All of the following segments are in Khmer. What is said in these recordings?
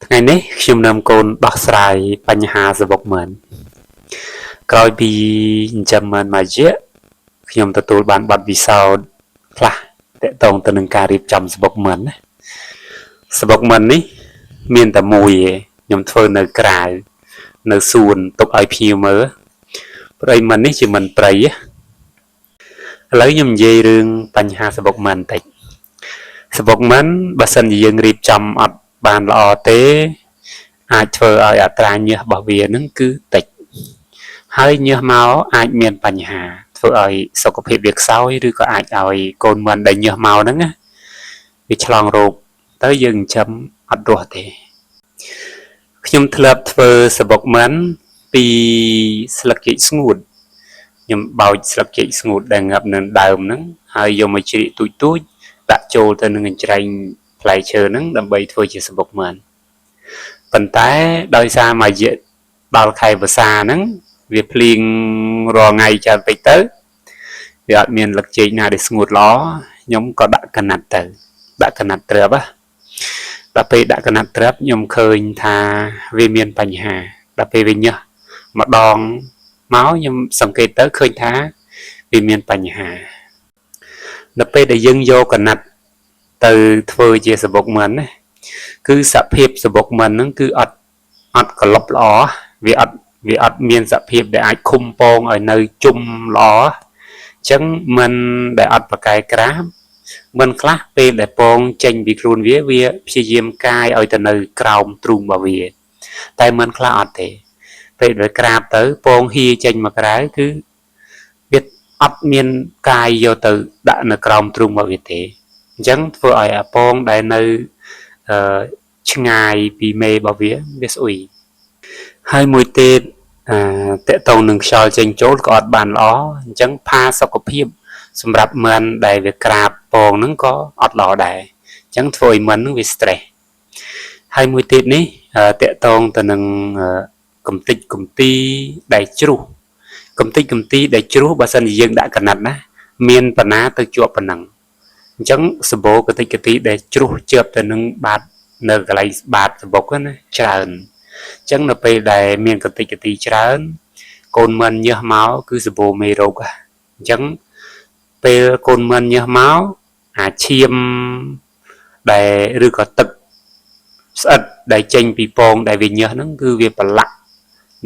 ថ្ងៃនេះខ្ញុំនាំកូនដោះស្រាយបញ្ហាសំបុកមន្តក្រោយពីចិញ្ចឹមមន្តមួយរយៈខ្ញុំទទួលបានបទពិសោធន៍ខ្លះទាក់ទងទៅនឹងការរៀបចំសំបុកមន្តណាសំបុកមន្តនេះមានតែមួយឯងខ្ញុំធ្វើនៅក្រៅនៅសួនទុកឲ្យភ្ញៀវមើលព្រៃមន្តនេះជាមន្តព្រៃឥឡូវខ្ញុំនិយាយរឿងបញ្ហាសំបុកមន្តបន្តិចសំបុកមន្តបើសិនជាយើងរៀបចំអត់បានល្អទេអាចធ្វើឲ្យអត្រាញើសរបស់វានឹងគឺតិចហើយញើសមកអាចមានបញ្ហាធ្វើឲ្យសុខភាពវាខ្សោយឬក៏អាចឲ្យកូនមន្តដែលញើសមកហ្នឹងណាវាឆ្លងរោគទៅយើងចិញ្ចឹមអត់រស់ទេខ្ញុំធ្លាប់ធ្វើសំបុកមន្តពីស្លឹកចេកស្ងួតខ្ញុំបោចស្លឹកចេកស្ងួតដែលងាប់នៅដើមហ្នឹងហើយយកមកជ្រៀកទូចទូចដាក់ចូលទៅនឹងកញ្ច្រែងផ្លែឈើហ្នឹងដើម្បីធ្វើជាសំបុកមន្តប៉ុន្តែដោយសារមួយរយៈដល់ខែវស្សាហ្នឹងវាភ្លៀងរាល់ថ្ងៃច្រើនពេកទៅវាអត់មានលឹកចេកណាដែលស្ងួតល្អខ្ញុំក៏ដាក់កណាត់ទៅដាក់កណាត់ទ្រាប់ណាដល់ពេលដាក់កណាត់ទ្រាប់ខ្ញុំឃើញថាវាមានបញ្ហាដល់ពេលវាញើសម្ដងមកខ្ញុំសង្កេតទៅឃើញថាវាមានបញ្ហាដល់ពេលដែលយើងយកកណាត់ទៅធ្វើជាសំបុកមន្តណាគឺសភាពសំបុកមន្តហ្នឹងគឺអត់ក្លុបល្អវាអត់មានសភាពដែលអាចឃុំពងឲ្យនៅជុំល្អអញ្ចឹងមិនដែលអត់ប្រកែក្រាបមិនខ្លះពេលដែលពងចេញពីខ្លួនវាវាព្យាយាមកាយឲ្យទៅនៅក្រោមទ្រូងរបស់វាតែមិនខ្លះអត់ទេពេលដែលក្រាបទៅពងហៀចេញមកក្រៅគឺវាអត់មានកាយយកទៅដាក់នៅក្រោមទ្រូងរបស់វាទេអញ្ចឹងធ្វើឲ្យអាពងដែលនៅឆ្ងាយពីមេរបស់វាវាស្អុយហើយមួយទៀតតកតងនឹងខ្យល់ចេញចូលក៏អត់បានល្អអញ្ចឹងផាសុខភាពសម្រាប់មន្តដែលវាក្រាបពងហ្នឹងក៏អត់ល្អដែរអញ្ចឹងធ្វើឲ្យមន្តហ្នឹងវា stress ហើយមួយទៀតនេះតកតងទៅនឹងកំតិចកំទីដែលជ្រុះកំតិចកំទីដែលជ្រុះបើសិនជាយើងដាក់កណាត់ណាមានបណ្ណាទៅជាប់ប៉ុណ្ណឹងអញ្ចឹងសម្បូរកតិចកទីដែលជ្រុះជាប់ទៅនឹងបាតនៅកន្លែងបាតសម្បុកណាច្រើនអញ្ចឹងនៅពេលដែលមានកតិចកទីច្រើនកូនមន្តញើសមកគឺសម្បូរមេរោគអញ្ចឹងពេលកូនមន្តញើសមកអាឈាមដែលឬក៏ទឹកស្អិតដែលចេញពីពងដែលវាញើសហ្នឹងគឺវាប្រឡាក់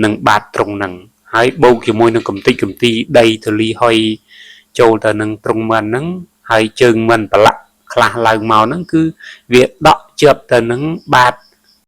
នឹងបាតត្រង់ហ្នឹងហើយបូកជាមួយនឹងកំតិចកំទីដីធូលីហុយចូលទៅនឹងត្រង់មន្តហ្នឹងហើយជើងមន្តប្រឡាក់ខ្លះឡើងមកហ្នឹងគឺវាដក់ជាប់ទៅនឹងបាត